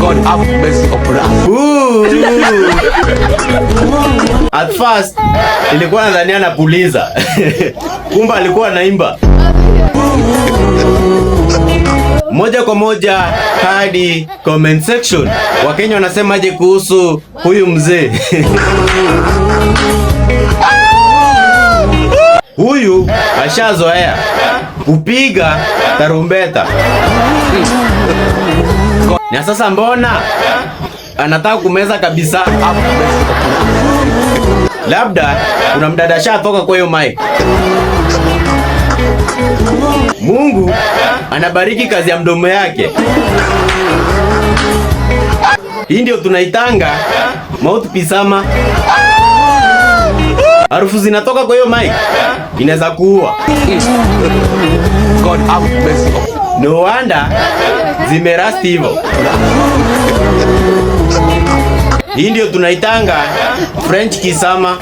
God have mercy upon us. Ooh. At first nilikuwa nadhania anapuliza, kumbe alikuwa anaimba. Moja kwa moja hadi comment section. Wakenya wanasemaje kuhusu huyu mzee? Huyu ashazoea kupiga tarumbeta, na sasa mbona anataka kumeza kabisa? Labda kuna mdada ashatoka kwa hiyo mic. Mungu anabariki kazi ya mdomo yake. Hii ndio tunaitanga mouthpiece ama harufu zinatoka kwa hiyo mic inaweza kuua. God have mercy upon No wonder zimerust hivyo. Hii ndio tunaitanga French kiss ama.